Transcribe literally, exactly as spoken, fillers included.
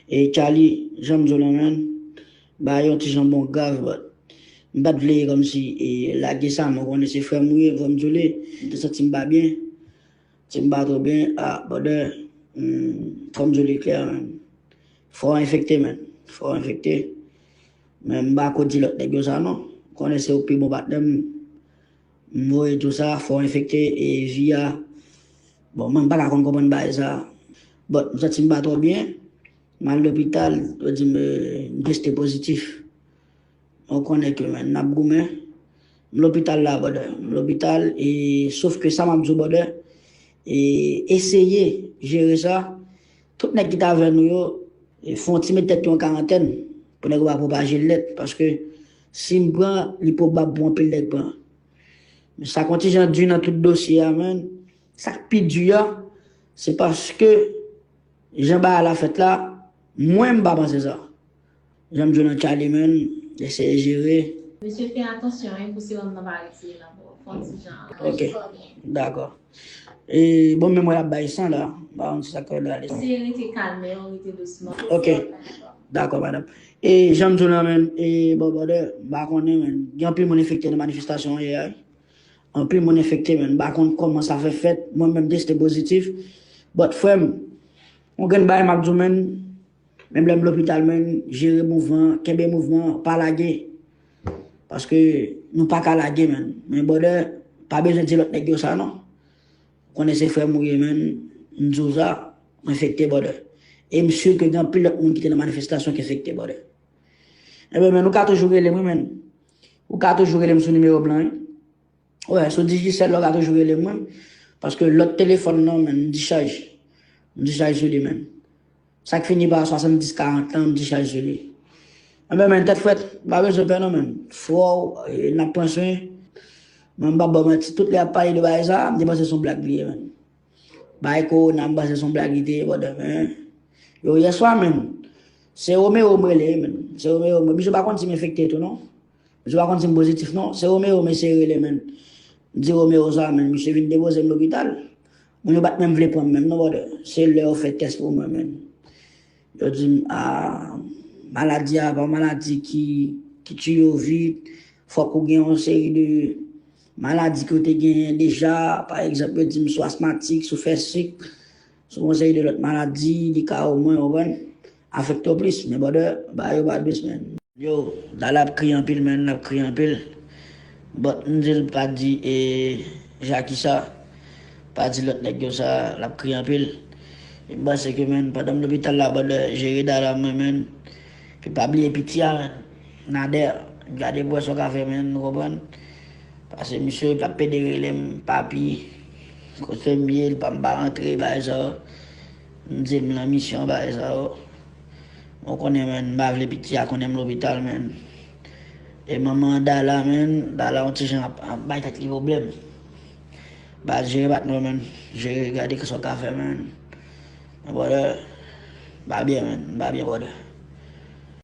E Charlie, jan m di w lan, man, bagay yon ti jan bon grav, but m pa t vle kòmsi e lage sa, men w konnen se frè m ou ye, fò m di w li, m te santi m pa byen, santi m pa twò byen, ah, brother, hmm, fò m di w li klè, man. Fò w enfekte, man. Fò w enfekte. Men m pa ko di lòt nèg yo sa, non. Konnen se ou pi bon patnè m. M voye tou sa, fò w enfekte, e vi a. Bon, mwen m pa ka konn konprann bagay sa. But, m santi m pa twò byen. M al lopital, yo di m, eh, m teste pozitif. Ou konnen ke, man, n ap goumen. M lopital la, brother. M lopital, e, sof ke sa m ap di w, brother, e, eseye jere sa. Tout nèg ki t avè nou yo, e, fè yon ti met tèt yo an karantèn pou nèg yo pa pwopaje l nèt. Paske si m pran, li pwobab pou anpil nèg pran. Men sa k yon ti jan di nan tout dosye a, man. Sa k pi di a, se paske jan bagay la fèt la, mwen m pa panse sa. Jan m di w lan, Charlie, man, eseye jere. Mesye, fè atansyon, wi, pou sewòm nan pa retire nan kò w. Fè yon ti jan. Ok, dakò. E, bon, men mwen ap bay san la. M pa konn si sa k fè l ale. Eseye rete kalme, rete dousman. Ok. Dakò, madanm. E, jan m di w lan, man, e, bon, brother, m pa konnen, man. Gen anpil moun enfekte nan manifestasyon yè a, wi. Anpil moun enfekte, man. M pa konn kòman sa fè fèt. Mwen menm teste pozitif. But, frè m, yon grenn bagay m ap di w, man, menm lè m lopital, man, jere mouvman, kenbe mouvman, pa lage. Paske nou pa ka lage, man. Men, brother, pa bezwen di lòt nèg yo sa, non. Konnen se frè m ou ye, man. M di w sa, m enfekte, brother. E m si ke gen anpil lòt moun ki te nan manifestasyon ki enfekte, brother. Ebyen, man, ou ka toujou rele m, wi, man. Ou ka toujou rele m sou nimewo blan, wi. Wè, sou Digicel la, ou ka toujou rele m, wi. Paske lòt telefòn nan, man, m dichaj. M dichaj sou li, man. Sa k fini pa swasanndis karant lan, m dichaj sou li. Enben, man, tèt frèt, pa bezwen pè non, man. Frè w, e, n ap pran swen. Mwen, m p ap ba w manti, tout lè y ap pale de bagay sa, m te panse se yon blag li ye, man. Bagay kowona, m panse se yon blag li te ye, brother, man. Yo, yèswa menm, se Romeo m rele, man. Se Romeo m rele. Misye pa konn si m enfekte tou, non. Misye pa konn si m pozitif, non. Se Romeo m eseye rele, man. M di Romeo sa, man. Misye vin depoze m lopital. Moun yo pa t menm vle pran m menm, non, brother. Se lè yo fè tès pou mwen, man. Yo di m, ah, maladi a pa yon maladi ki, ki tiye w vit. Fòk ou gen yon seri de maladi ke w te genyen deja. Pa egzanp, yo di m si w asmatik, si w fè sik, si w gen yon seri de lòt maladi, li ka omwen, w konprann, afekte w plis. Men brother, bagay yo pa dous, man. Yo, Dala ap kriye anpil, man, l ap kriye anpil. But m di l pa di, e, Jaki sa, pa di lòt nèg yo sa, l ap kriye anpil. E m panse ke, man, pandan m lopital la, brother, jere Dala mwen, man. Epi pa bliye piti a, man. Nader, gade pou wè sa w ka fè, man, ou konprann? Paske misye t ap pede rele m, papi, kote m ye, l pa, m pa rantre, bagay sa yo. M di m lan misyon, bagay sa yo. Ou konnen, man, m pa vle piti a konnen m lopital, man. E manman Dala, man, Dala yon ti jan ap, ap bay tèt li pwoblèm. Baz, jere patnè w, man. Jere, gade kisa w ka fè, man. Brother, m pa byen, man. M pa byen, brother.